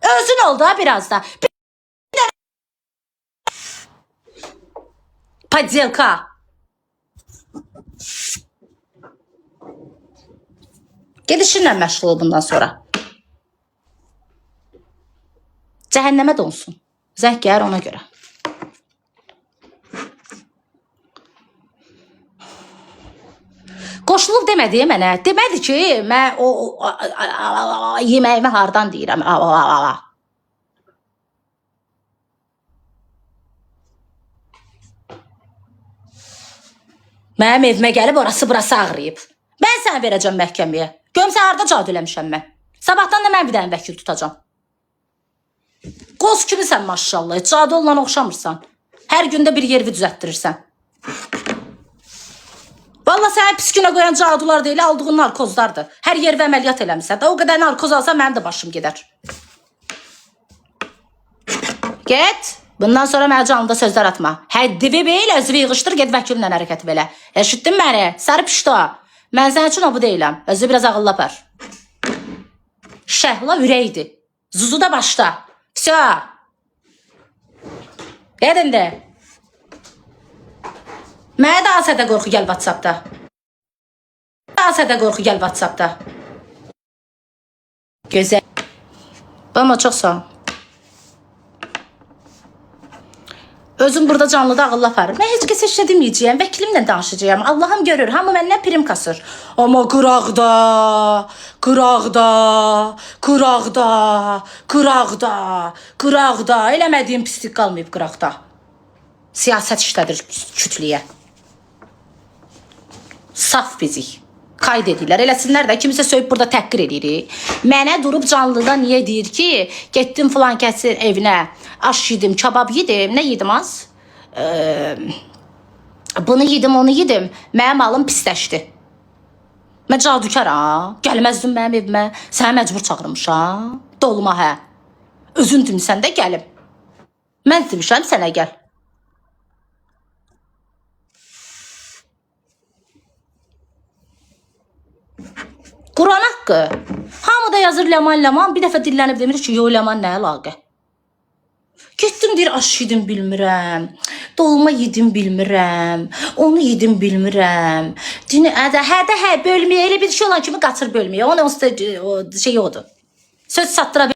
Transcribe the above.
Özün oldu ha biraz da. Bir dənə Poddelka. Ged işinlə məşğul ol bundan sonra. Cəhənnəmə donsun. Zəng gəlir ona görə. Qoşulub demədi mənə. Demədi ki, mən o yeməyimi hardan deyirəm. A, a, a, a. Mənim evimə gəlib orası burası ağrıyıb. Mən səni verəcəm məhkəməyə. Görüm sən harda cadu eləmişəm mən. Sabahdan da mən bir dənə vəkil tutacağam. Qoz kimisən maşallah. Cadu olan oxşamırsan. Hər gündə bir yerini düzəltdirirsən. Vallahi səni pis günə qoyan cadular deyil, aldığın narkozlardır. Hər yerə əməliyyat eləmisən. Da o qədər narkoz alsan mənim də başım gedər. Get. Bundan sonra mənə canlıda sözlər atma. Həddini bil, özünü yığışdır, get vəkillə hərəkət belə. Eşitdin məni? Sarı pişto. Mən sənin üçün o bu deyiləm. Özü biraz ağıllı apar. Şəhla ürəkdir. Zuzu da başda. Vso. Get indi. Mənə də az hədə qorxu gəl WhatsApp-da. Az hədə qorxu gəl WhatsApp-da. Gözəl. Amma çox sağ ol. Özüm burada canlıda ağıllı aparır. Mən heç kəsə heç nə deməyəcəyəm. Vəkilimlə danışacağam. Allahım görür. Hamı məndən prim kasır. Amma qıraqda, qıraqda, qıraqda, qıraqda, qıraqda. Eləmədiyim pislik qalmayıb qıraqda. Siyasət işlədir kütləyə. Saf bizik. Kayd edirlər. Eləsinlər də kimisə söyüb burada təhqir edirik. Mənə durub canlıda niyə deyir ki, getdim filan kəsin evinə, aş yedim, kabab yedim. Nə yedim az? Bunu yedim, onu yedim. Mənim malım pisləşdi. Mən cadukaram. Gəlməzdin mənim evimə. Səni məcbur çağırmışam. Dolma hə. Özün demirsən də gəlim. Mən demişəm sənə gəl. Quran haqqı. Hamı da yazır Ləman Ləman. Bir dəfə dillənib demir ki, yo Ləman nə əlaqə? Getdim deyir aş yedim bilmirəm. Dolma yedim bilmirəm. Onu yedim bilmirəm. Dini ədə hə də hə bölməyə elə bir şey olan kimi qaçır bölməyə. Onun o şey odur. Söz satdıra